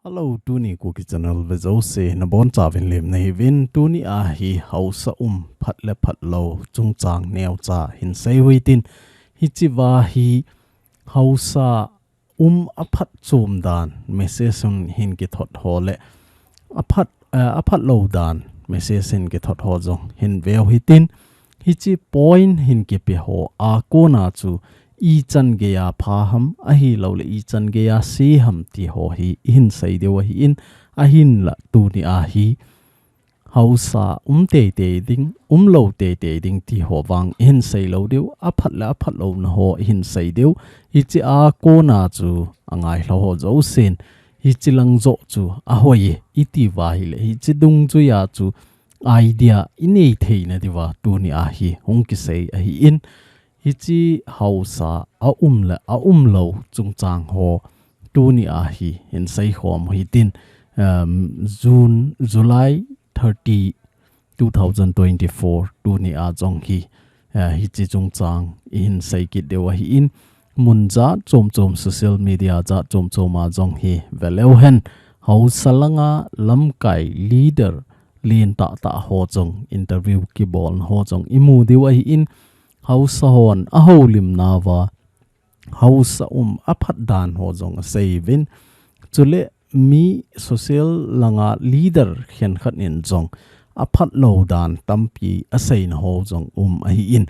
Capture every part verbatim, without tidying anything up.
Hello, tuni Kuki Channel ve jouse nabonchauvin lemna hiuvin. Tuni a hi haosa um phat le phat lou chungchang neocha hinsei uhitin, hichea hi haosa um aphatchom dan message hin kithot ho le aphat, eh, aphat lou dan message hin kithot ho jong hinveu hitin, hiche point hin kipe ho a kona chu ichan geiya pha ham ahilouleh ichan geiya se ham ti ho hi ihinsei diu ahin, ahinla tuni a hi haosa um teitei ding, um lou teitei ding ti ho vang ihinsei lou diu, aphat le aphat louna ho ihinsei diu, hichea kona chu angailha ho jousen, hiche lang joh chu ahoi e, iti uva ahile, hiche dungjuiya chu idea inei theina diuva tuni a hi hung kisei ahin, hiche haosa a um le a um lou chungchang ho tuni a hi hinsei khom uhitin, um, June, July thirty, two thousand twenty-four, tuni a jong hi, eh, hiche chungchang ihinsei kit diu ahin, mun jat chomchom social media jat chomchom a jong hi veleu hen, haosa langa lamkai leader lentah tah ho jong interview kibolna ho jong imu diu ahin, haosa hon ahoulimnauva haosa um aphat dan ho jong asei uvin. Chule mi social langa leader khenkhat in jong aphat lou dan tampi aseina ho jong um ahin.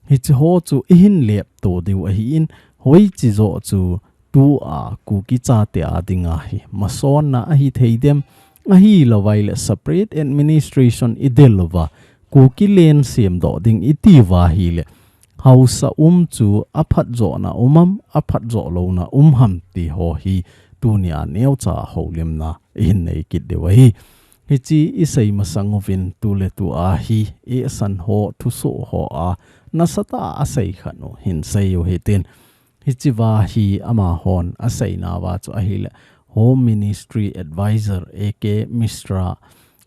Hiche ho chu ihin lepto diu ahin, hoiche joh chu tua Kuki chate a dinga hi masotna ahithei dem, ahilouva ahile separate administration idel uva Kuki land semdoh ding iti uva ahile, haosa um chu aphat johna um ham, aphat joh louna um ham ti ho hi tuni a neocha houlimna ihin nei kit diu ahi. Hiche isei masang uvin tuletua hi eisan ho thusoh ho a nasatah a asei khat u hinsei uhitin. Hichea hi amahon aseinauva chu ahile, Home Ministry Advisor A K Mishra,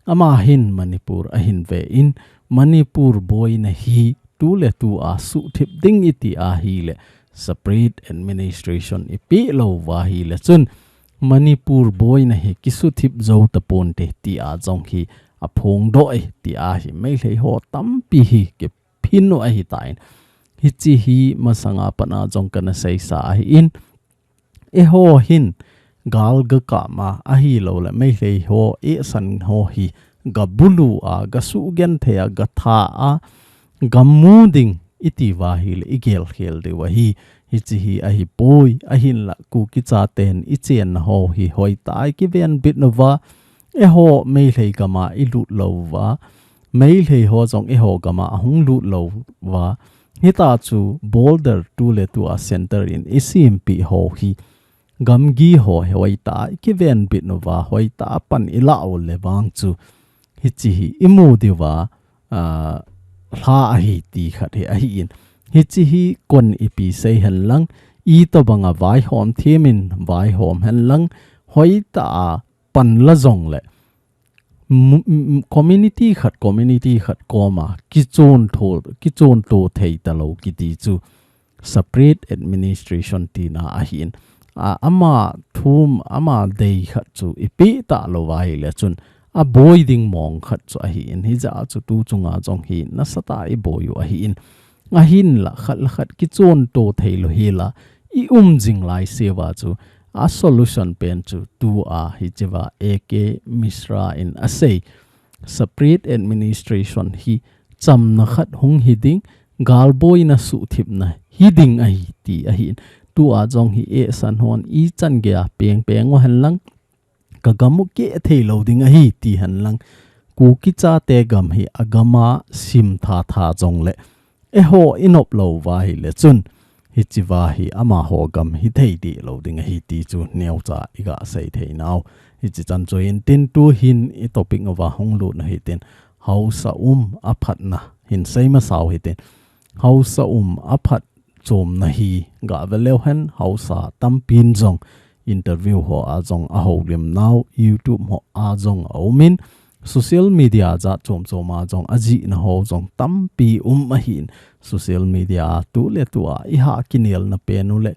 ama hin Manipur ahin vein, Manipur boina hi tuletua suhthip ding iti ahile, separate administration ipeh louva ahile chun, Manipur boina hi kisuhthip jou taponte tia jong hi aphongdoh e tia hi Meitei ho tampi hi kiphin u ahitan. Hiche hi masanga pat a jong kana seisa ahin, eiho hin gal gakap a ahilouleh Meitei ho eisan ho hi gabulu a, gasugenthei a, gatha a, gamu ding iti uva ahile igel khel diu ahi. Hiche hi ahipoi, ahinla Kuki chaten ichenna ho hi hoitah a ikivenbit uva, eiho Meitei gam a ilut louva, Meitei ho jong eiho gam a ahung lut louva, hitia chu border tuletua center in isempeh ho hi gamgi ho hi hoitah a ikivenbit uva, hoitah a pan ilah u le vang chu hiche hi imu diuva, ah, lha ahi ti khat hi ahin. Hiche hi kon ipi sei henlang, itobanga vaihom themin vaihom henlang, hoitah a pan la jongle mu-, m-, m-, community khat, community khat koma kichonto, kichonto thei talou kiti chu separate administration tina ahin. A, ama thum, ama dei khat chu ipeh talou ahile chun aboi ding mong khat chu ahin. Hijeh a chu tu chunga jong hi nasatah a iboi u ahin. Ahinla khat le khat kichonto thei lou hela ium jing laiseuva chu a solution pen chu tua hichea A K Mishra in asei, separate administration hi chamna khat hung hiding, galboina suhthipna hiding ahi ti ahin. Tua jong hi eisan hon ichan geiya pengpeng u henlang, kagam u keh thei lou ding ahi ti henlang, Kuki chate gam hi agam a simtha tha jongle eiho inop louva ahile chun, hichea hi amaho gam hithei deh lou ding ahi ti chu neocha iga sei theinau. Hiche chan chu hintin, tuhin itopic uva hung lut u hitin, haosa um aphatna hinsei masau hitin, haosa um aphatchomna hi gaveleu hen, haosa tampin jong interview ho a jong ahoulimnau, YouTube ho a jong aumin, social media jat chomchom a jong ajihna ho jong tampi um ahin, social media a tuletua ihah kinelna pen u le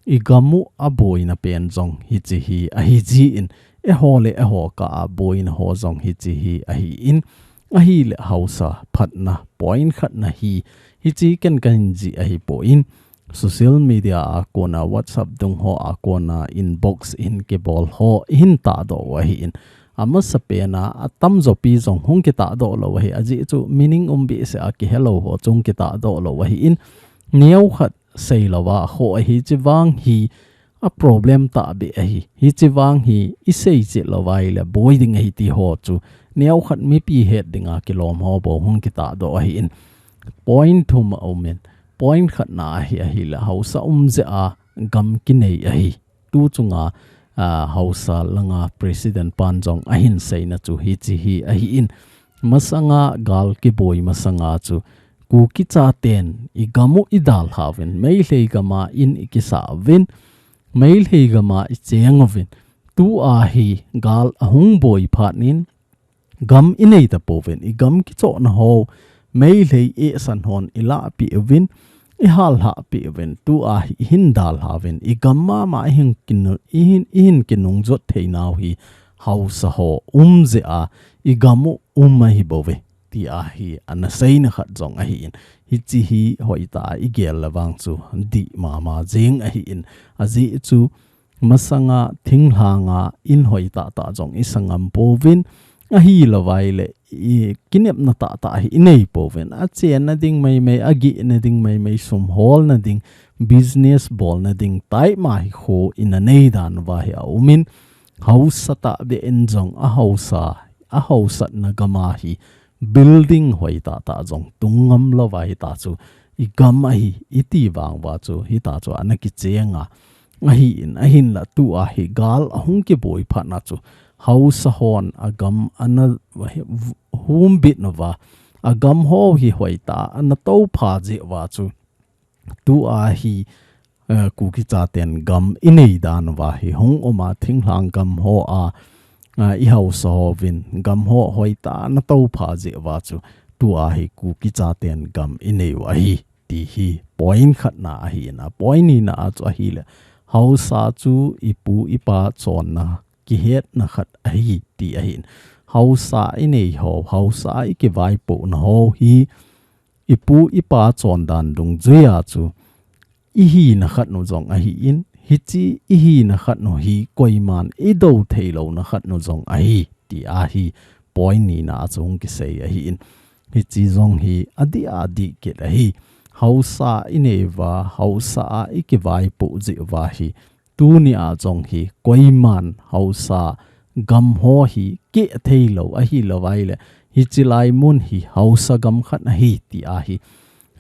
igam u aboina pen jong hiche hi ahijin, Eiho le eiho kah a boina ho jong hiche hi ahin, ahile haosa phatna point khatna hi, hiche ken kahin jih ahipon, social media a kona, WhatsApp dung ho a kona inbox in kibol ho ihin tahdoh u ahin. Amasapen a atamjo pi jong hung kitahdoh lou ahi, ajeh chu meaning um behseh a kihelou ho chu hung kitahdoh lou ahin. Neokhat seilouva ho ahi, hiche vang hi a problem tahbeh ahi. Hiche vang hi isei chet louva ahile boi ding ahi ti ho chu neokhat mipi het dinga kilom ho bou hung kitahdoh ahin. Point thum aumin. Point khatna ahi, ahile haosa um jeh a gam kinei ahi. Tu chunga, a, haosa langa president pan jong ahin seina chu hiche hi ahin. Masanga gal kiboi masanga chu Kuki chaten igam u idalha uvin, Meitei gam a in ikisa uvin, Meitei gam a icheng uvin. Tua hi gal ahung boi phat in, gam inei tapouvin, igam kichohna ho, Meitei eisan hon ilahpeh uvin, ihalhah peh uvin, tua hi ihin dalha uvin, igam mama ihin kinu-, ihin, ihin kinungjot theinau hi haosa ho um jeh a, igam u um ahibouve, tia hi ana seina khat jong ahin. Hiche hi hoitah a igel le vang chu dih mama jeng ahin. Ajeh chu masanga thinglhanga in hoitah tah jong isangam pouvin, ahilouva ahile i kinepna tahtah hi inei pouvin. Achenna ding maimai, agehna ding maimai, sum holna ding, business bolna ding, taima hi kho ina nei dan uva hi aumin, haosa tahbeh in jong ahaosa, ahaosatna gam a hi building hoitah tah jong tung ngam louva hita chu igam ahi iti vang uva chu hita chu ana kicheng a. Ahin, ahinla tua hi gal ahung kiboi phat na chu haosa hon agam ana humbit uva, agam ho hi hoitah a ana toupha jeh uva chu tua hi, eh, Kuki chaten gam inei dan uva hi hung um a, thinglhang gam ho a, eh, ihaosa hovin gam ho hoitah a ana toupha jeh uva chu tua hi Kuki chaten gam inei u ahi, ti hi point khatna ahin. A point nina a chu ahile haosa chu ipu ipa chonna kihetna khat ahi ti ahin. Haosa inei ho, haosa ikivaipohna ho hi ipu ipa chondan dungjuia chu ihina khat u jong ahin, hiche ihina khat u hi koiman idou theilouna khat u jong ahi, tia hi point nina a chu hung kisei ahin. Hiche jong hi adih a dih kit ahi. Haosa inei uva, haosa a ikivaipoh jeh uva hi, tuni a jong hi koiman haosa gam ho hi keh theilou ahilouva ahile, hiche lai mun hi haosa gam khat ahi tia hi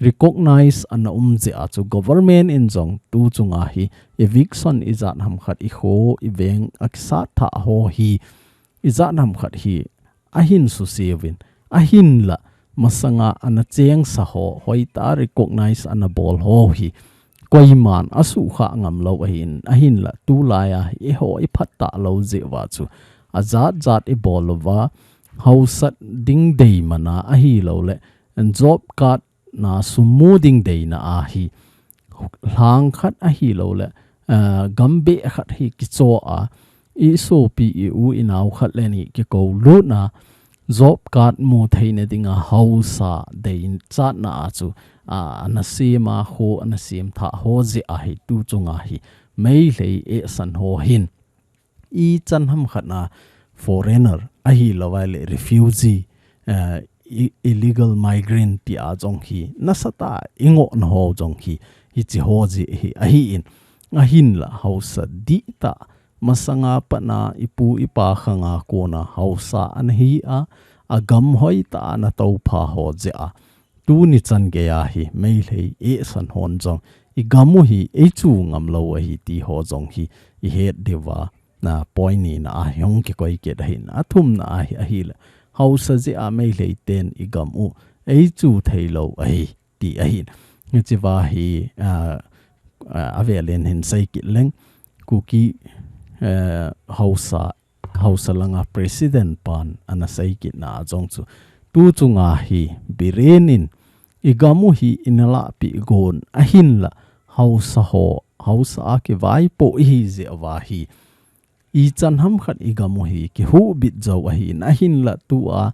recognize ana um jeh a chu government in jong tu chunga hi eviction ijat ham khat ikho iveng akisat thah ho hi ijat ham khat hi ahin suseuvin, ahinla masanga ana chengsa ho, hoitah a recognize ana bol ho hi koiman asuhkhah ngam lou ahin, ahinla tulai a hi eiho iphat talou jeh uva chu ajat jat ibol uva, haosat ding deiman a ahilouleh job card na sum mu ding deina a hi lhang khat ahilouleh, ah, gam beh khat hi kichoh a, isopi i u inao khat le ni kikou lut na, job card mu theina dinga haosa deichatna a chu, ah, ana sem a, kho ana sem thah ho jeh a hi tu chunga hi Meitei eisan ho hin ichan ham khat na foreigner ahilouva ahile refugee, eh, i-, illegal migrant tia jong hi nasatah a ingohna ho jong hi, hiche ho jeh hi ahin. Ahinla haosa dihtah, masanga pat na ipu ipa khanga kona haosa ana hi a, agam hoitah a ana toupha ho jeh a, tuni chan geiya hi Meitei eisan hon jong igam u hi eichu ngam lou ahi ti ho jong hi ihet diuva, na point nina a hi hung kikoi kit ahin. Athumna a hi ahile haosa jeh a Meitei ten igam u eichu theilou ahi ti ahin. Hichea hi, ah, ah, avelin hin sei kit leng, Kuki, eh, haosa, haosa langa president pan ana sei kitna a jong chu, tu chunga hi Biren in igam u hi ina lahpeh gon ahinla haosa ho, haosa a kivaipoh ihi jeh uva hi ichan hamkhat igam u hi kihubit jou ahin, ahinla tua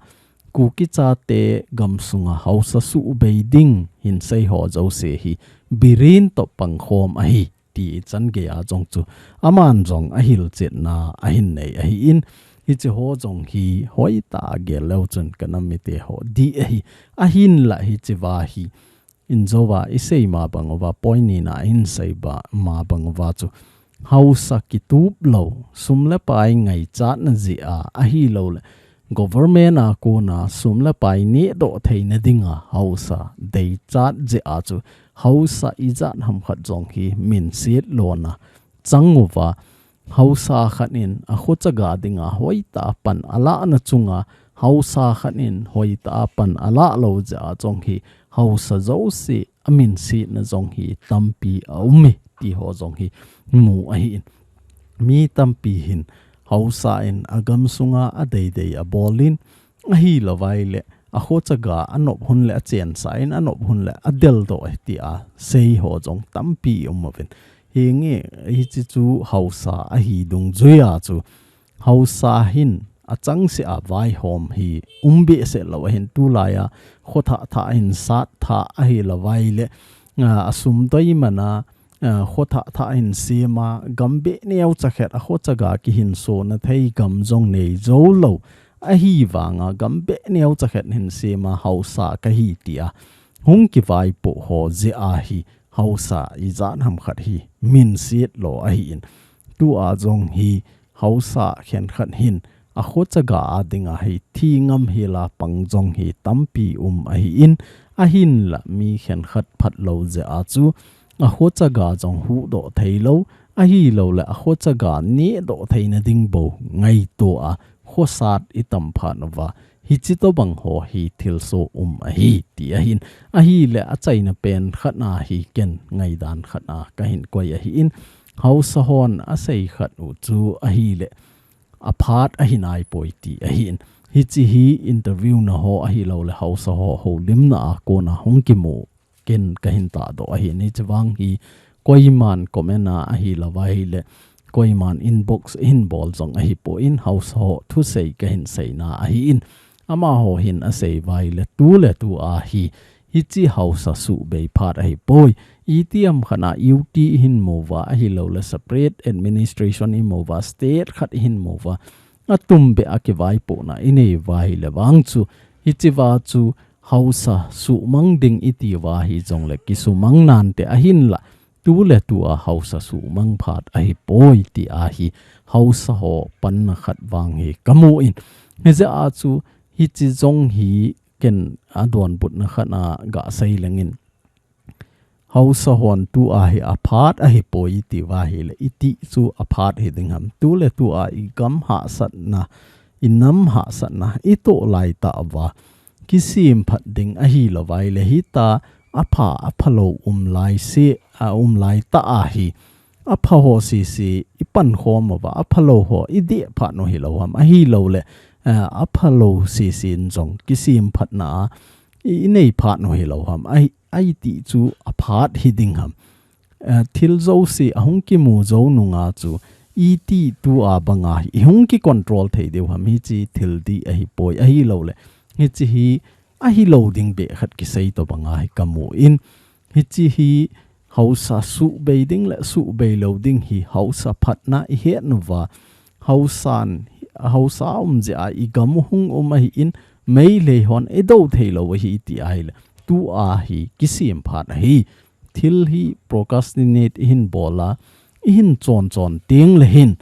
Kuki chate gamsunga haosa subei ding hinsei ho jouse hi Biren toh pangkhom ahi ti ichan geiya jong chu aman jong ahilchetna ahin nei ahin, hiche ho jong hi hoitah a gel leu chun kanam mite ho dih ahi. Ahinla hichea hi injouva isei ma bang uva, point nina insei ba ma bang uva chu haosa kitup lou, sum le pai ngaichatna jeh a, ahilouleh government a kona sum le pai nehdoh theina dinga haosa deichat jeh a chu haosa ijat hamkhat jong hi minset lona chang uva, haosa khat in akhochaga dinga hoitah a pan alahna chunga, haosa khat in hoitah a pan alah lou jeh a jong hi haosa jouse aminsetna jong hi tampi aum e ti ho jong hi mu ahin. Mi tampi hin haosa in agamsunga adeidei abol in, ahilouva ahile akhochaga anop hun le achensah in, anop hun le adeldoh e tia sei ho jong tampi um uvin. Hinge, hiche chu haosa ahi dungjuia chu haosa hin achangseh a vaihom hi um behseh lou ahin, tulaiya kho thah thah hin sat thah ahilouva ahile, a, asum doi mana, a, kho thah thah hin sema, gam beh neocha khat akhochaga kihinsona thei gam jong nei jou lou ahivanga gam beh neocha khat hin sema haosa kahi tia hung kivaipoh ho jeh a hi haosa ijat hamkhat hi minset lo ahin. Tua jong hi haosa khenkhat hin akhochaga a dinga hi thi ngam hela pang jong hi tampi um ahin, ahinla mi khenkhat phatlou jeh a chu akhochaga jong huhdoh theilou, ahilouleh akhochaga nehdoh theina ding bou ngaito a khosat itam phat uva, hiche tobang ho hi thilsoh um ahi ti ahin. Ahile achaina pen khatna hi ken ngaidan khatna kahin koi ahin, haosa hon asei khat u chu ahile aphat ahi naipoi ti ahin. Hiche hi interview na ho ahilouleh haosa ho houlimna a kona hung kimu ken kahin tahdoh ahin. Hiche vang hi koiman comment a ahilouva ahile koiman inbox hin bol jong ahipon haosa ho thusei kahin seina ahin. Amaho hin asei uva ahile tuletua hi hiche haosa subei phat ahipoi. Itiham khatna U T ihin mu uva ahilouleh separate administration imu uva, state khat ihin mu uva, atumbeh a kivaipohna inei uva ahile vang chu hichea chu haosa sumang ding iti uva hijongle kisumang nante ahinla tuletua haosa sumang phat ahipoi ti ahi haosa ho panna khat vang hi kamun. Hijeh a chu hiche jong hi ken adonbutna khatna gasei lengin haosa hon tua hi aphat ahipoi iti uva ahile iti chu aphat hiding ham? Tuletua igam hahsatna, inam hahsatna itoh laitah uva kisemphat ding ahilouva ahile hitia apha aphalou um laise, aum laitah ahi. Apha ho sese ipankhom uva, aphalou ho ideh phat u hilou ham? Ahilouleh, eh, aphalou sese in jong kisemphatna a i, inei phat u hilou ham? Ahi, ahi ti chu aphat hiding ham? Eh, thil jouse ahung kimu jou nunga chu iti tua banga hi ihung kicontrol thei diu ham? Hiche thil dih ahipoi ahilouleh hiche hi ahilou ding beh khat kisei tobanga hi kamun. Hiche hi haosa subei ding le subei lou ding hi haosa phatna ihet uva, haosan, haosa um jeh a igam u hung um ahin, Meitei hon idou theilou ahi ti ahile tua hi kisemphat ahi. Thil hi procrastinate ihin bol a, ihin chonchon tengle hin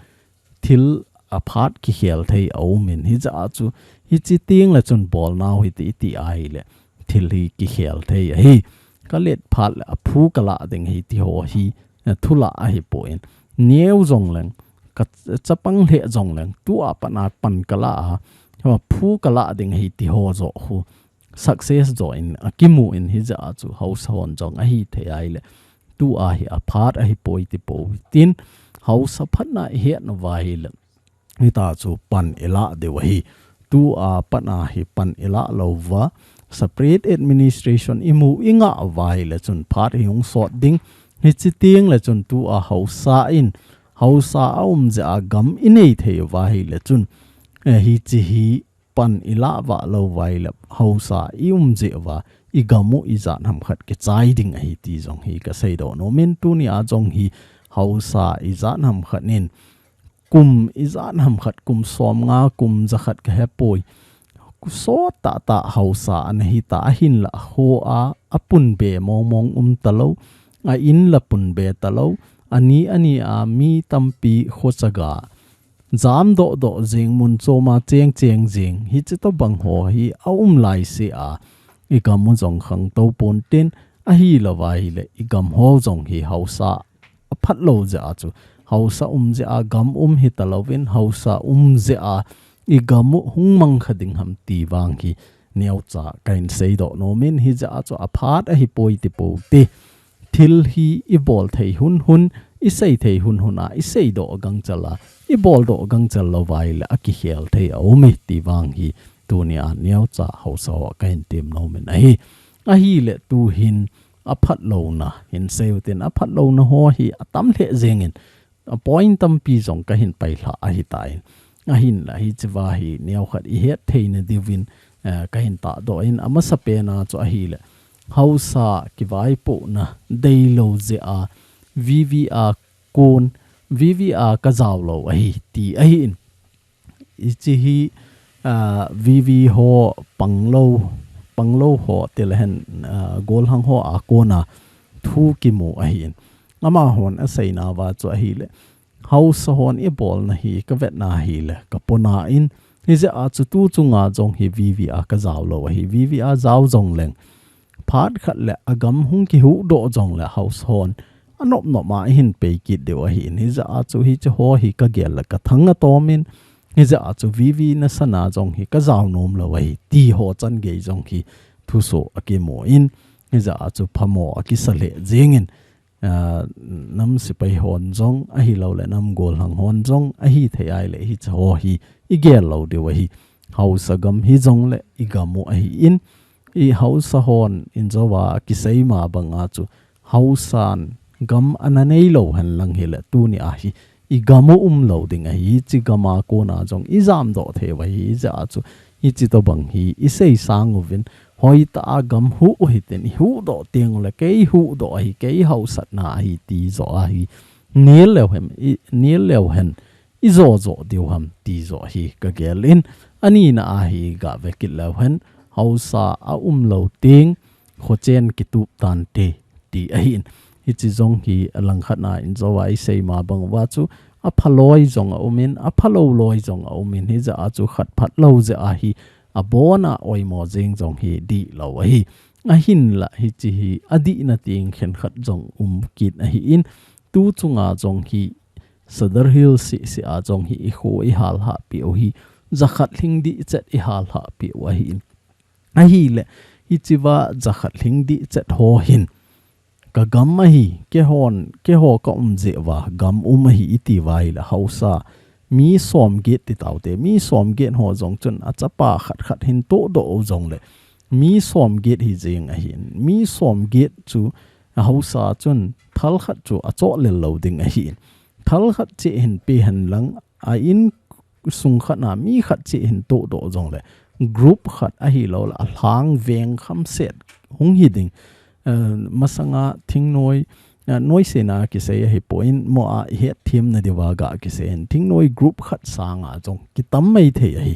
thil aphat kikhel thei aumin, hijeh a chu hiche tengle chun bolnau hite iti ahile thil hi kikhel thei ahi. Kalet phat le aphu kalah ding ahi ti ho hi, eh, thulah ahipon. Neo jongleng, kachapang lheh jongleng, tua pat a pan kalah a, aphu kalah ding ahi ti ho joh khu success joh in akimun, hijeh a chu haosa hon jong ahithei ahile tua hi aphat ahipoi ti pou hitin, haosa phatna ihet uva ahile hitia chu pan ilah diu ahi. Tua pat a hi pan ilah lou uva, separate administration imu ingah uva ahile chun phat hi hung sot ding. Hiche tengle chun tua haosa in Haosa a um jeh a gam i nei thei uva ahile chun, eh, hichi hi pan i lah vah lou uva ahile haosa i um jeh uva i gam u ijat ham khat kichai ding ahi ti jong hi ka seidoh nom in, tuni a jong hi haosa ijat ham khat in kum ijat ham khat, kum som nga, kum ja khat ka hepoi. Sot tah tah haosa ana hi ta ahinla ho a, a pun be mong mong um talou, a in la pun be talou, ani ani a mi tampi khochaga jam doh doh jing, mun chom a cheng cheng jing, hichi tobang ho hi a um lai seh a, i gam u jong khangtou pon tin, ahilou va ahile i gam ho jong hi haosa a phat lou jeh a chu, haosa um jeh a gam um hi talou in, haosa um jeh a i gam u hung mang kha ding ham ti vang hi neocha ka hin seidoh nom in, hijeh a chu a phat ahi poi ti pou te. Thil hi i bol thei hun hun, i sei thei hun hun a, i seidoh gangchal a, i boldoh gangchal lou va ahile a kikhel thei a um e ti vang hi tuni a neocha haosa ho ka hin tem nom in ahi. Ahile tu hin a phat louna hin sei u tin, a phat louna ho hi a tam lheh jeng in, a point tampi jong ka hin pailha ahi tan. Ahinla hichi va hi neo khat i het theina diuvin, eh, ka hin tahdoh in, a masapen a chu ahile haosa kivaipohna deilou jeh a V V a kon, V V a ka jao lou ahi ti ahi in. Hichi hi, ah, V V ho panglou, panglou ho ti le hen, ah, golhang ho a kona thu kimu ahi in. Amahon a seina uva chu ahile, haosa hon i bolna hi ka vetna ahile ka pona in, hijeh a chu tu chunga jong hi V V a ka jao lou ahi, V V a jao jong leng phat khat le a gam hung kihuhdoh jong le haosa hon a nop nop a i hin pei kit diu ahi in, hijeh a chu hichi ho hi ka gel le ka thang a tom in, hijeh a chu V V nasan a jong hi ka jao nom lou ahi ti ho chan gei jong hi thusoh a kimu in, hijeh a chu phamo a kisa lheh jeng in, ah, nam sepai hon jong ahilou le nam golhang hon jong ahi thei ahile hichi ho hi i gel lou diu ahi. Haosa gam hi jong le i gam u ahi in, i haosa hon in jo va kisei ma bang a chu haosan gam ana nei lou hen lang hile tuni a hi i gam u um lou ding ahi, hichi gam a kona jong i jamdoh thei u ahi, hijeh a chu hichi tobang hi i sei sang uvin, hoitah a gam huh u hitin, i huhdoh teng u le kei huhdoh ahi, kei haosatna ahi ti jo ahi. Nil leu hen, i, nil leu hen i jo jo diu ham ti jo hi ka gel in, ani na a hi ga ve kit leu hen, haosa a um lou teng, khochen kitup tante ti ahi in. Hichi jong hi a langkhat na in jo a i sei ma bang uva chu a phaloi jong a um in, a phalou loi jong a um in, hijeh a chu khat phat lou jeh a hi a bon a oimo jeng jong hi dihlou ahi. Ahinla hichi hi a dihna teng khenkhat jong um kit ahi in, tu chunga jong hi Sadar Hills seh seh a jong hi i kho i hal hah peh u hi, jakhat lhing dih chet i hal hah peh u ahi in. Ahile, hichi va jakhat lhing dih chet ho hin, ka gam ahi, keihon, keiho ka um jeh uva gam um ahi i ti uva ahile, haosa mi som get ti taute, mi som get ho jong chun a chapa khat khat hin tohdoh u jong le, mi som get hi jeng ahi in, mi som get chu haosa chun thal khat chu a choh lel lou ding ahi in. Thal khat cheh hin pe hen lang, a in sung khat na mi khat cheh hin tohdoh jong le, group khat ahilou le, a lhang veng kham set hung hi ding. Eh, masanga thingnoi, eh, noise na kisei ahi poi in, mo a i het them na diu va ga kisei in, thingnoi group khat sanga jong kitam mai thei ahi.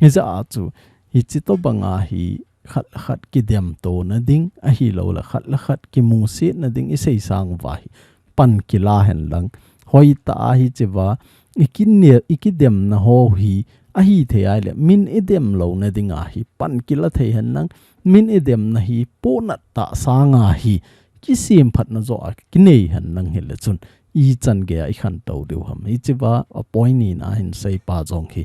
Hijeh a chu, hichi tobang a hi khat le khat kidem tona ding, ahilou le khat le khat kimusetna ding i sei sang uva hi pan kila hen lang. Hoitah a hichi va, i kine, i kidemna ho hi, ahi thei ahile, min i dem louna ding a hi pan kila thei hen lang, min i demna hi pohnat tah sanga hi kisem phatna jo a kinei hen lang hile chun, i chan gei a i khantou diu ham. Hichi va a point ni na hin sei pa jong hi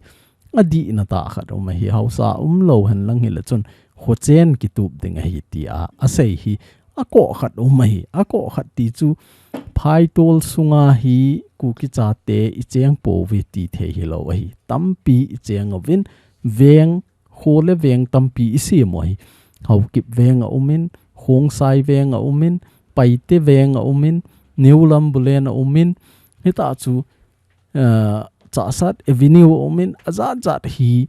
a dihna tah khat um ahi, haosa um lou hen lang hile chun, khochen kitup ding ahi ti a, a sei hi a koh khat um ahi, a koh khat ti chu phaitol sunga hi Kuki chate i cheng pouve ti thei hilou ahi. Tampi i cheng uvin, veng, kho le veng tampi i sem u ahi. Haokip veng a um in, Khongsai veng a um in, Paite veng a um in, New Lambulane a um in, Hita chu, uh, Chahsat Avenue umin ajat jat hi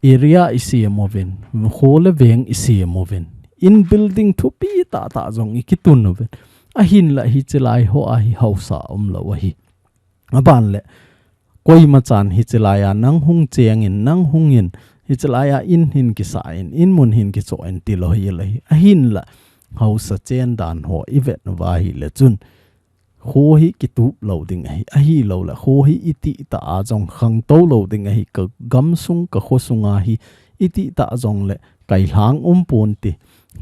area i siam uvin, kho le veng i siam uvin, in building thupi tah tah jong i kitun uvin. Ahinla hiche lai ho a hi hausa um lou ahi. Aban le, koima chan hiche lai a nang hung cheng in, nang hung in, hiche lai a in hin kisa in, in mun hin kicho in ti lou hi lou hi. Ahinla, hausa chen dan ho i vet uva ahile chun, kho hi kitup lou ding ahi, ahilou le, kho hi itih tah a jong khangtou lou ding ahi, ka gamsung, ka kho sunga hi itih tah jong le, kai lhang um pon ti,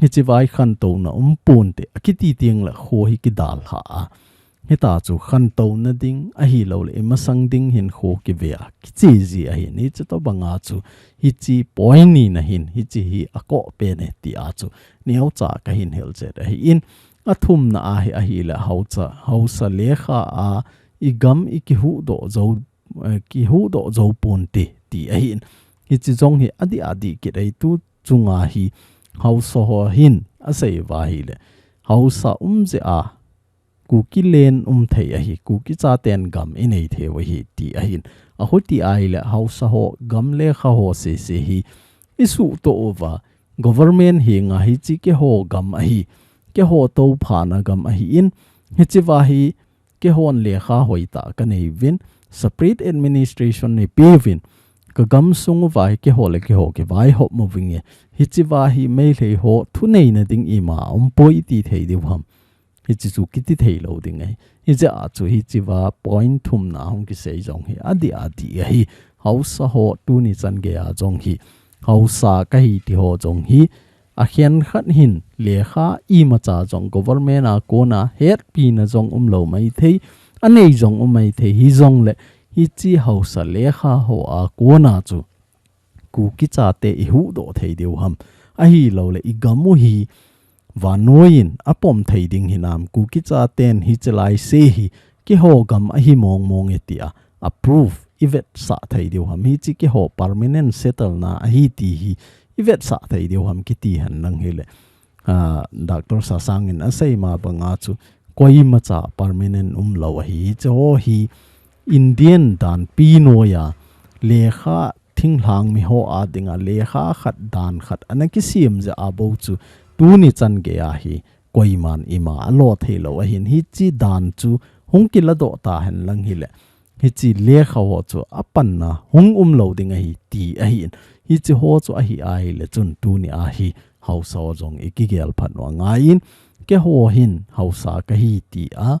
hiche vai khantouna um pon ti, akiti teng le, kho hi kidalha a. Hita chu khantouna ding, ahilou le, i masang ding hin kho kive a, kiche ji ahi, hiche tobang a chu, hiche point ni na hin, hiche hi akoh pen e ti a chu, neocha kahin hilchet ahi in, athumna a hi ahile hausa, hausa lekha a i gam i kihuhdoh jou, eh, kihuhdoh jou pon ti, ti ahi in. Hiche jong hi adih adih kit ahi tu chunga hi hausa ho hin asei uva ahile. Hausa um jeh a Kuki len um thei ahi, Kuki chaten gam i nei thei u ahi ti ahi in. Ahuti ahile hausa ho gam lekha ho sese hi i suhtoh uva, government henga hiche keiho gam ahi, keiho touphana gam ahi in, hiche va hi keihon lekha hoitah ka nei uvin, separate administration nei pe uvin, ka gamsung uva hi keiho le keiho kivaihop mo vinge, hiche va hi Meitei ho thuneina ding ima um poi ti thei diu ham. Hiche chu kiti thei lou ding ahi. Hijeh a chu hiche va point thumna hung kisei jong hi adih adih ahi. Hausa ho tuni chan gei a jong hi, hausa kahi ti ho jong hi, akhen khat hin lekha imacha jong government a kona hetpina jong um lou maithei, anei jong um maithei, hijong le hiche hausa lekha ho a kona chu Kuki chate i huhdoh thei diu ham. Ahilou le i gam u hi vannoi in apom thei ding hinam, Kuki chaten hiche lai se hi keiho gam ahi mong mong e tia approve i vetsah thei diu ham. Hiche keiho permanent settle na ahi ti hi i vetsah thei diu ham kiti hen lang hile. Ah, Doctor Sasang in asei ma banga chu koimacha permanent um lou ahi. Hiche ho hi Indian danpi noiya lekha thinglhang mi ho a dinga lekha khat dan khat ana kisem jeh a bou chu tuni chan gei a hi koiman ima alo thei lou ahin, hiche dan chu hung kiladoh ta hen lang hile, hiche lekha ho chu apanna hung um lou ding ahi ti ahin, hiche ho chu ahi ahile chun tuni a hi hausa ho jong i kigel phat u angai in, keiho hin hausa kahi tia,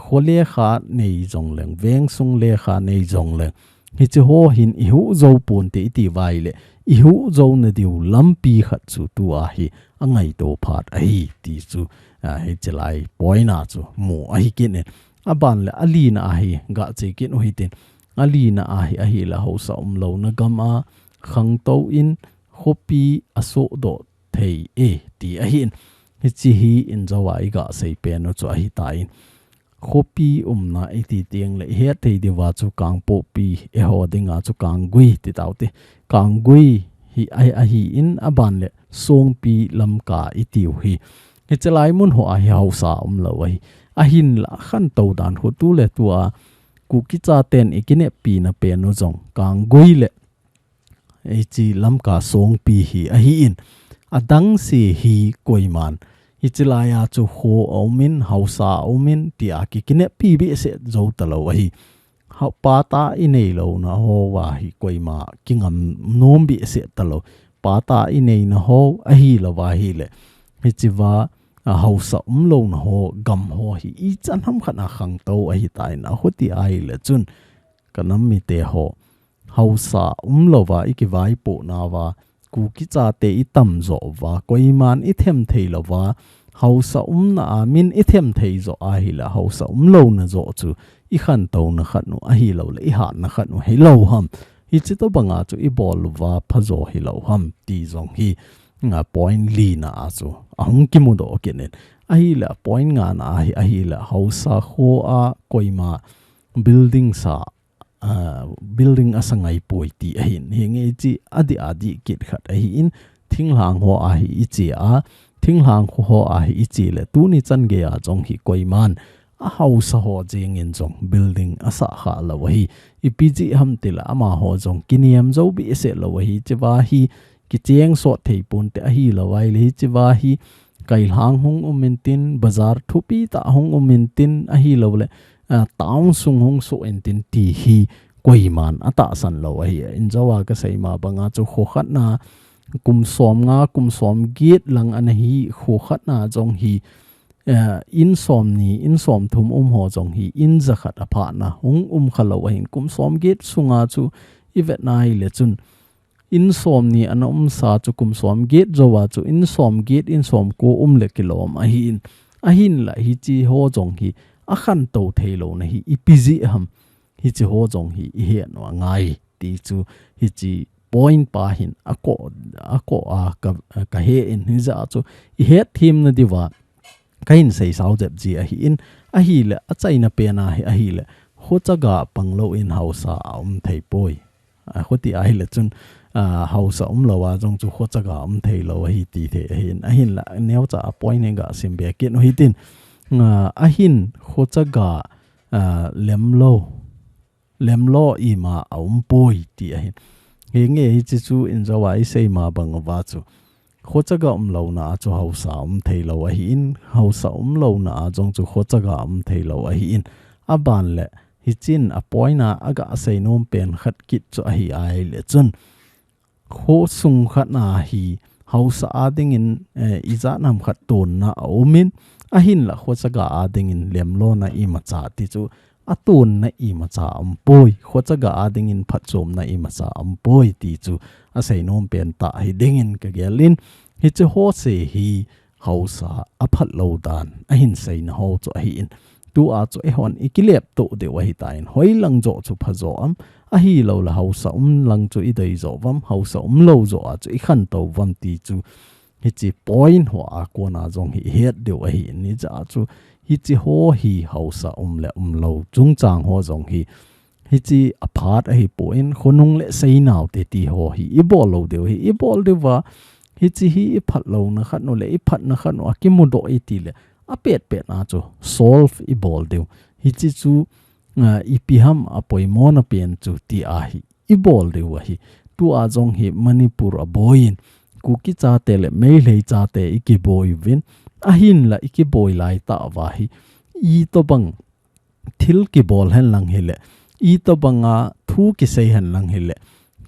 kho lekha nei jong leng, veng sung lekha nei jong leng, hiche ho hin i huh jou pon te i ti uva ahile, i huh jou na diu lampi khat chu tua hi angaito phat ahi ti chu, a, hiche lai point a chu mu ahi kit in. Aban le alina a hi gah chei kit u hitin. Alina a hi ahile hausa um lou na gam a khangtou in khopi asohdoh thei e ti ahin. Hiche hi in jou a i gah sei pen u chu ahi tan. Khopi umna i ti teng le i het thei diu va chu Kangpokpi, eiho dinga chu Kanggui ti tau te. Kanggui hi ahi, ahi in aban le Songpi Lamka i tiu hi. Hiche lai mun ho a hi hausa um lou ahi. Ahinla khantou dan khu tu le tua Kuki chaten i kineppi na pen u jong Kanggui le hiche Lamka Songpi hi ahi in, adang se hi koiman hiche lai a chu kho a um in, hausa a um in, tia ki kineppi behseh jou talou ahi. Ha, patta i nei lou na ho va hi koima kingam nom behseh talou. Patta i nei na ho ahilou va ahile, hiche va, a, hausa um lou na ho, gam ho hi ichan ham khat a khangtou ahi tan, ahuti ahile chun ka nam mite ho hausa um lou va i kivaipoh na va, Kuki chate i tam jo va, koiman i them thei lou va, hausa umna a min i them thei jo ahile, hausa um lou na jo chu i khantou na khat u ahilou le, i hatna khat u hilou ham. Hiche tobang a chu i bol u va pha jo hilou ham ti jong hi, a, point lina a chu ahung kimudoh kit in. Ahile point ngana a hi, ahile hausa kho a koima building sa, a, building asa ngai poi ti ahin. Hinge hiche adih adih kit khat ahi in, thinglhang ho a hi i che a, thinglhang kho ho a hi i che le, tuni chan gei a jong hi koiman a haosa ho jeng in jong building asah kha lou ahi. Ipi jeh ham tile amaho jong kiniam jou behseh lou ahi. Hiche va hi kicheng sot thei ponte ahilou ahile hiche va hi kailhang hung um intin, bazar thupi tah hung um intin ahilouleh, ah, town sung hung soh intin ti hi koiman atahsan lou ahi. Injou a kasei ma banga chu kho khat na kum som nga, kum som get lang ana hi, kho khat na jong hi, eh, in som ni, in som thum um ho jong hi, in jakhat aphat na hung um kha lou ahin, kum som get sunga chu ivet na ahile chun, in som ni ana um sa chu kum som get jou a chu in som get, in som ko um le kilom ahin, ahinla hiche ho jong hi akhantou thei louna hi ipi jeh ham, hiche ho jong hi ihet u angai ti chu hiche point pa hin akoh, akoh a ka, kahe in hijeh a chu ihet them na diuva kahin sei sao jep ji ahin, ahile achaina pen a hi ahile khochaga pang lou in haosa aum thei poi. A, khuti ahile chun, a, haosa um lou a jong chu khochaga um thei lou ahi ti thei ahin, ahinla neocha a point hi gasim be kit u hitin, a, ahin khochaga, a, lem lou, lem lou ima aum poi ti ahin. Hinge hiche chu injou a isei ma bang uva chu khochaga um louna a chu haosa um thei lou ahin, haosa um louna a jong chu khochaga um thei lou ahin. Aban le hichen a point a aga sei nom pen khat kit chu ahi ahile chun, kho sung khat na hi haosa a dingin, eh, ijat ham khat tonna aum in, ahinla khochaga a dingin lem louna imacha ti chu atonna imacha aum poi. Khochaga a dingin phatchomna imacha aum poi ti chu asei nom pen tah hi dingin kagel in, hiche ho se hi haosa aphat lou dan ahin seina ho chu ahin. Tua chu eihon ikilep to diu ahitan, hoilang joh chu pha jo am, ahilouleh haosa um lang chu idei jo uvam, haosa um lou joh a chu ikhantou uvam ti chu hiche point ho a kona jong hi ihet diu ahin, hijeh a chu hiche ho hi haosa um le um lou chungchang ho jong hi, hiche aphat ahipon, khonung le seinau te ti ho hi ibol lou diu hi, ibol diuva, hiche hi iphat louna khat u le iphatna khat u akimudoh iti le, apet pet na chu solve ibol diu. Hiche chu, a, ipi ham apoimona pen chu ti ahi, ibol diu ahi. Tua jong hi Manipur a boi in, Kuki chate le Meitei chate ikiboi uvin, ahinla ikiboi lai tah uva hi, itobang thil kibol hen lang hile, itobanga thu kisei hen lang hile,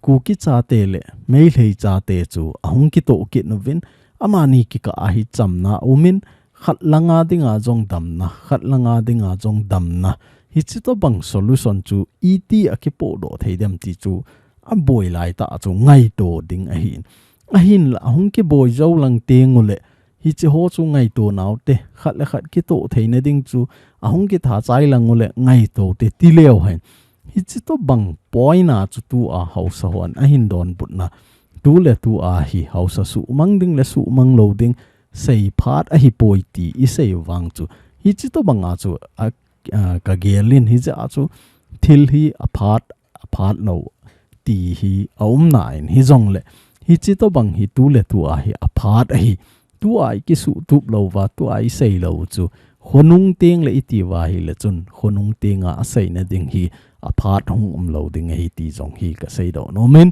Kuki chate le Meitei chate chu ahung kitoh kit uvin, amani kikah a hi chamna umin, khat langa dinga jong damna, khat langa dinga jong damna, hiche tobang solution chu iti akipohdoh thei dem ti chu aboi lai tah chu ngaito ding ahin. Ahinla ahung kiboi jou lang teng u le, hiche ho chu ngaito nau te, khat le khat kitoh theina ding chu ahung kitha chai lang u le ngaito te ti leu hen. Hiche tobang point a chu tua haosa hon ahin donbutna, tu le tu a hi haosa suhmang ding le suhmang lou ding seiphat ahipoi ti isei vang chu, hiche tobanga chu a, a, kagel in, hijeh a chu thil hi aphat, aphat lou ti hi aumna in, hijongle hiche tobang hi tu le tu a hi aphat ahi. Tua ikisuhtup lou uva, tua isei lou u chu khonung teng le iti uva hile chun, khonung tenga aseina ding hi aphat hung um lou ding ahi ti jong hi kasei doh nomin,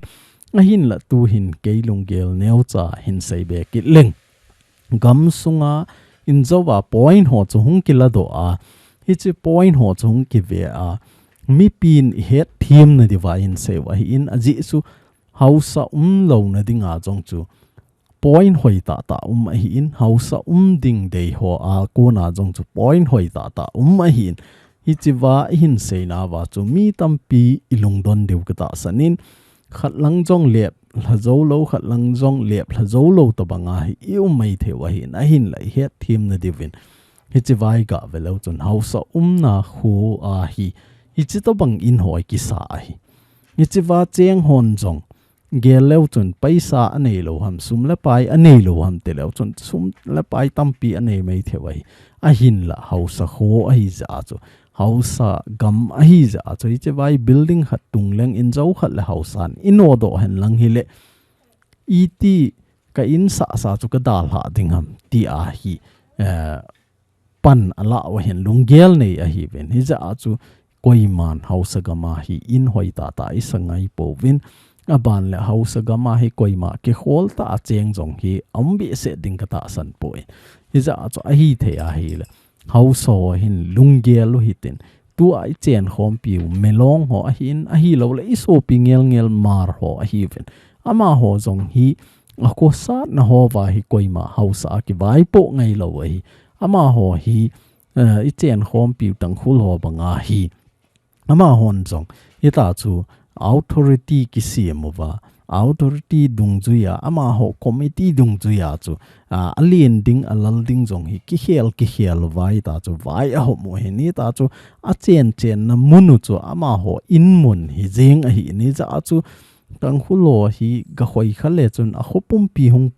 ahinla tu hin kei lunggel neocha hin sei be kit leng. Gam sunga injou a point ho chu hung kiladoh a, hiche point ho chu hung kive a, mipin ihet them na diuva hin sei u ahin, ajeh chu haosa um louna dinga jong chu point hoi tah tah um ahin, haosa um ding dei ho a kona jong chu point hoi tah tah um ahin. Hiche va ihin seina uva chu mi tampi ilungdon diu katahsan in, khat lang jong lep lha jou lou, khat lang jong lep lha jou lou tobanga hi ium mai thei u ahin, ahinla ihet them na diuvin, hiche va iga ve leu chun haosa umna kho a hi hiche tobang in ho ikisa ahi. Hiche va cheng hon jong gel leu chun paisa anei lou ham, sum le pai anei lou ham ti leu chun sum le pai tampi anei mai thei u ahi. Ahinla haosa kho ahijeh a chu, haosa gam ahijeh a chu, hiche vai building khat tung leng injou khat le haosan inodoh hen lang hile, iti ka in sahsa chu kadalhah ding ham ti a hi, eh, pan ala u ahin lunggel nei ahiuvin. Hijeh a chu koiman haosa gam a hi in hoi tah tah i sa ngai pouvin. Aban le haosa gam a hi koima kikhol tah a cheng jong hi aum behseh ding ka tahsan poi. Hijeh a chu ahithei ahile haosa ho hin lunggel u hitin. Tua i chen khompiu Milong ho ahin, ahilou le i sopi ngelngel Hmar ho ahiuvin. Amaho jong hi a khosatna ho va hi koima haosa a kivaipoh ngailou ahi. Amaho hi, eh, i chen khompiu Tangkhul ho banga hi. Amahon jong, hita chu authority kisem uva, authority dungjuia, amaho committee dungjuia chu, a, alen ding, alal ding jong hi kikhel, kikhel uva hita chu, vai ahom u ahin hita chu, achen chenna mun u chu, amaho in mun hi jeng ahin hijeh a chu, Tangkhul ho hi ga khoi kha le chun, a kho pumpi hung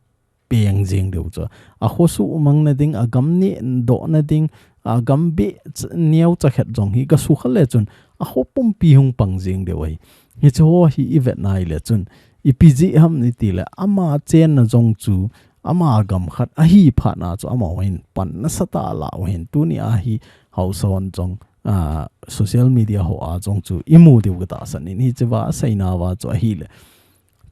peng jeng diu chu. A kho sumang na ding, a gam neh doh na ding, a gam beh ch-, neo cha khat jong hi ga sukha le chun, a kho pumpi hung pang jeng diu ahi. Hiche ho hi i vet nai le chun, ipi jeh ham i ti le, ama chenna jong chu, ama gam khat ahi phat na chu, amaho hin pan nasatah a la u ahin tuni a hi haosa hon jong, a, social media ho a jong chu i mu diu ka tahsan in hiche va a seina va chu ahile.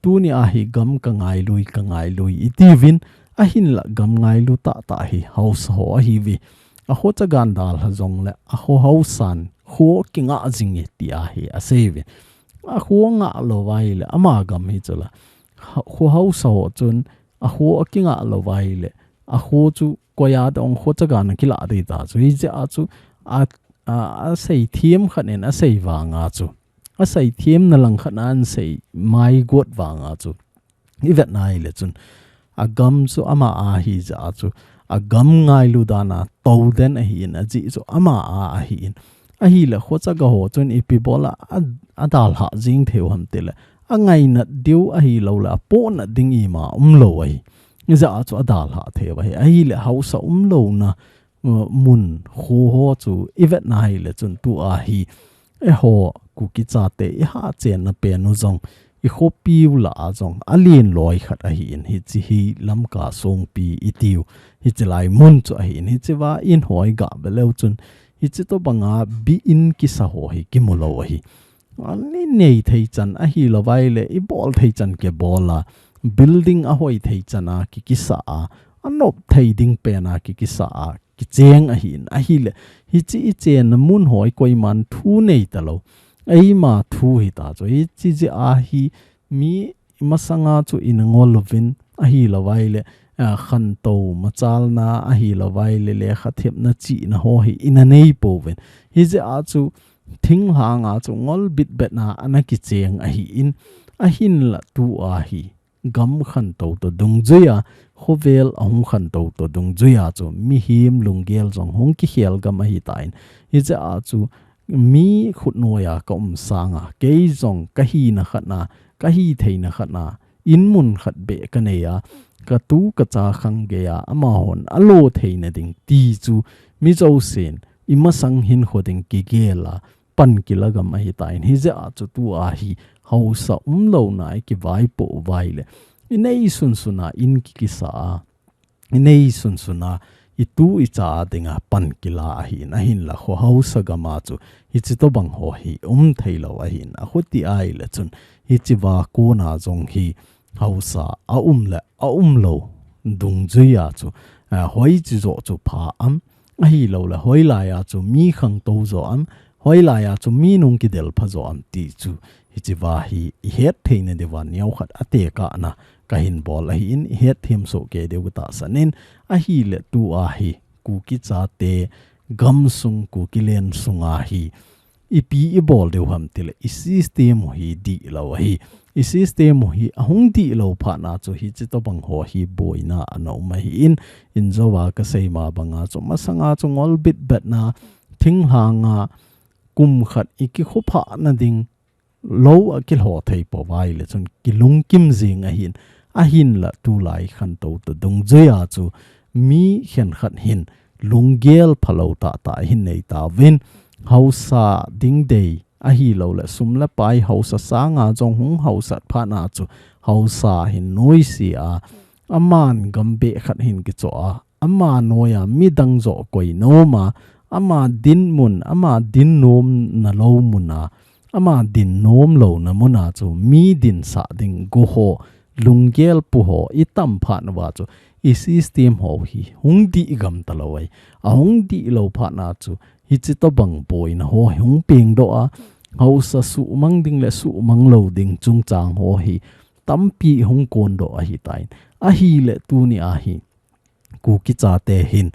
Tuni a hi gam ka ngailui, ka ngailui i tiuvin, ahinla gam ngailu tah tah hi haosa ho ahiuve. A kho chagan dalha jong le, a kho haosan, kho kingah jing e ti a hi a seiuve. A kho ngah lou va ahile, ama gam hi chu la. Ha-, kho haosa ho chun, a kho a kingah lou va ahile, a kho chu koi a dong kho chagan a kilah ding ta chu. Hijeh a chu, a, a, a seithem khat in a sei vanga chu. A seithemna lang khat na an sei mai got vanga chu. I vet nai le chun. A gam chu ama ahi jeh a chu. A gam ngailu dan a tou den ahin a jeh chu ama a ahin. Ahile kho chaga ho chun ipi bol a, a, a dalha jing thei u ham ti le. A ngainat diu ahilou le, a pohnat ding ima umlou ahi. Hijeh a chu a dalha thei u ahi. Ahile haosa umlouna uh, mun kho ho chu i vet nai le chun tua hi. Eiho Kuki chate i hahchenna pen u jong, i khopiu lah a jong, alen loi khat ahin hiche hi Lamka songpi i tiu. Hiche lai mun chu ahin hiche va in hoi ga ve leu chun, hiche tobanga bi in kisa ho hi kimu lou ahi. Ani nei thei chan ahilou va ahile, i bol thei chan kibol a, building a hoi thei chan a ki kisa a, a nop thei ding pen a ki kisa a, kicheng ahin, ahile, hiche i chenna mun ho hi koiman thu nei talou. Eima thu hita chu, hiche jeh a hi mi masanga chu i na ngol louvin, ahilou va ahile, a, khantou machalna, ahilou va ahile, lekha thepna chihna ho hi i na nei pouvin. Hijeh a chu, thinglhang a chu ngol bitbet na ana kicheng ahin, ahinla tua hi. Gam khantou toh dungjuia, khovel a hung khantou toh dungjuia chu mihem lunggel jong hung kikhel gam ahitan. Hijeh a chu mi khutnoiya ka um sanga, kei jong ka hina khat na, ka hitheina khat na, in mun khat beh ka nei a, ka tu ka cha khang geiya, amahon a lo theina ding ti chu mi jousen, i masang hinkho ding kigel a, pan kila gam ahitan. Hijeh a chu tua hi haosa umlouna i kivaipoh u va ahile. I nei sunsun a in ki kisa a. I nei sunsun a i tu i cha a dinga pan kila ahin, ahinla kho haosa gam a chu hiche tobang ho hi um theilou ahin. A khuti ahile chun hiche va kona jong hi haosa a um le a umlou dungjuia chu, a, hoiche joh chu pha am, ahilou le hoilai a chu mi khangtou joh am, hoilai a chu mi nung kidel pha joh am ti chu, hiche va hi i het theina diuva neokhat a tekahna ka hin bol ahin, i het them soh kei diu ka tahsan in, ahile tua hi Kuki chate gamsung Kuki len sunga hi ipi i bol diu ham tile, i system u hi dihlou ahi. I system u hi ahung dihlou phat na chu hiche tobang ho hi boina ana um ahin, in jouva ka sei ma banga chu masanga chu ngol bitbet na, thinglhang a kum khat i kikhophah na ding lou a kilho thei pou va ahile chun kilungkim jing ahin, ahinla tulai khantou toh dungjuia chu mi khenkhat hin lunggel phalou tah tah hin nei tauvin, haosa ding dei ahilou le sum le pai haosa sanga jong hung haosat phat na chu haosa hin noise a, aman gam beh khat hin kichoh a, ama noiya midang jo koi nom a, ama din mun, ama din nom na lo mun a, ama din nom lo na mun a chu mi din sa ding go ho, lunggel pu ho, i tam phat uva chu, i system ho hi, hung dih gam ta lo ai. A hung dih lo phat na chu, hichi to bang boina ho, hung peng doh a, hausa suhmang ding le suhmang lo ding chungchang ho hi, tampi hung kon doh ahi tai. Ahi le tuni a hi, Kuki chate hin,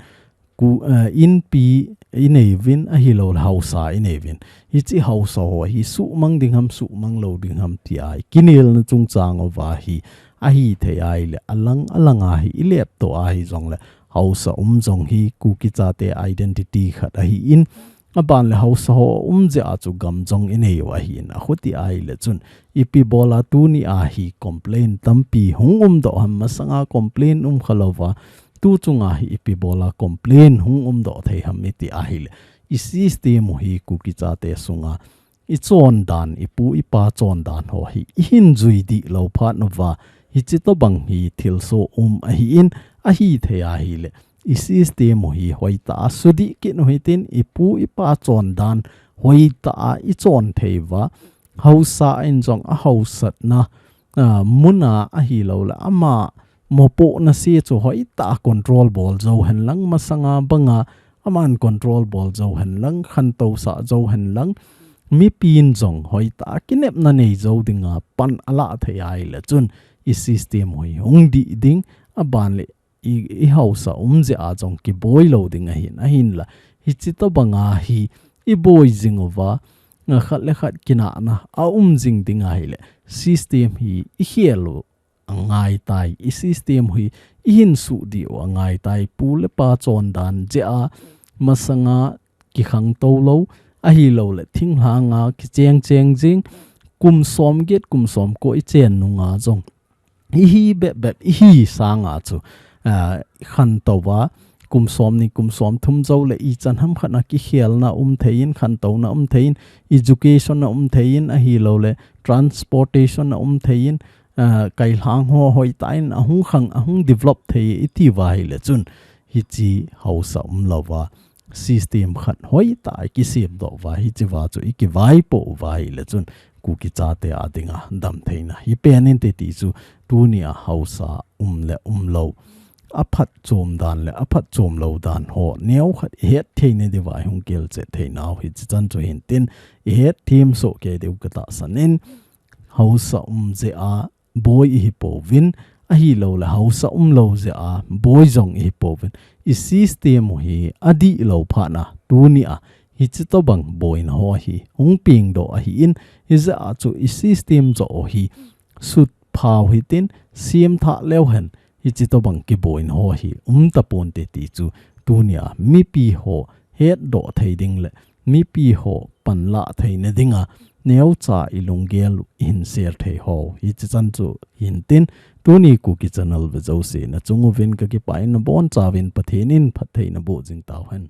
ku, eh, inpi i nei vin, ahi lo le hausa i nei vin. Hichi hausa ho hi suhmang ding ham, suhmang lo ding ham ti ai. Kinel na chungchang uva hi, ahi thei ai le, alang, alang a hi, i lep to ahi jong le, hausa um jong hi, Kuki chate identity khat ahi in, a ban le hausa ho um jeh a chu gam jong i nei u ahi in, a khuti ai le chun, ipi bola tuni a hi complain tampi hung um doh ham masanga complain um kha lo va, tu chunga hi ipi bola complain hung um doh thei ham i ti ahi le. I system u hi Kuki chate sunga i chon dan, i pu i pa chon dan ho hi i hin jui dih lo phat uva, hichi to bang hi thil so um ahi in, ahi thei ahi le. I system u hi hoi ta a sudih kit u hitin, i pu i pa chon dan hoi ta a i chon thei va, hausa in jong a hausatna, a, mun a ahi lo le ama mopohna se chu hoi ta a control bol jo hen lang masanga banga, aman control bol jo hen lang, khantou sa jo hen lang, mipin jong hoi ta a kinepna nei jo dinga pan a la thei ai le chun i system u hi hung dih ding, a ban le i, i hausa um jeh a jong kiboi lo ding ahin, ahin la. Hichi to banga hi i boi jing uva, nga khat le khat kinahna a um jing ding ahi le. System hi i khel u a ngai tai, i system hi i hin suh dih u a ngai tai, pu le pa chon dan jeh a masanga kikhang to lo, ahi lo le thinglhanga kicheng cheng jing, kum som get, kum som ko i chen nunga jong. I hi bep bep, i hi sanga chu, ah, khantou va, kum som ni, kum som thum jo le i chan ham khat na kikhelna um thei in, khantouna um thei in, education na um thei in, ahi lo le transportation na um thei in, ah, kailhang ho hoi ta in, a hung khang, a hung develop thei i ti va hi le chun, hichi hausa um lo va. System khat hoi ta i kisem doh va, hichi va chu i kivaipoh va hi le chun Kuki chate a dinga damtheina hi pen in te ti chu tuni a hausa um le um lo, a phatchom dan le a phatchom lo dan ho neo khat i het theina diuva i hung kel chet theinau hichi chan chu hin tin i het them soh kei diu ka tahsan in hausa um jeh a boi i hi pouvin, ahi lo le hausa um lo jeh a boi jong i hi pouvin. I system u hi a dih lo phat na, tuni a, hichi to bang boina ho hi, hung peng doh ahi in, hijeh a chu i system jo u hi, sut phau hitin, siam thah leu hen, hichi to bang kiboina ho hi, um ta pon te ti chu, tuni a, mipi ho, het doh thei ding le, mipi ho panla theina dinga neocha i lunggel u i hin share thei ho. Hichi chan chu hin tin, tuni Kuki channel ve jouse na chung uvin ka kipah in na bonchauvin Pathen in phattheina boh jing tau hen.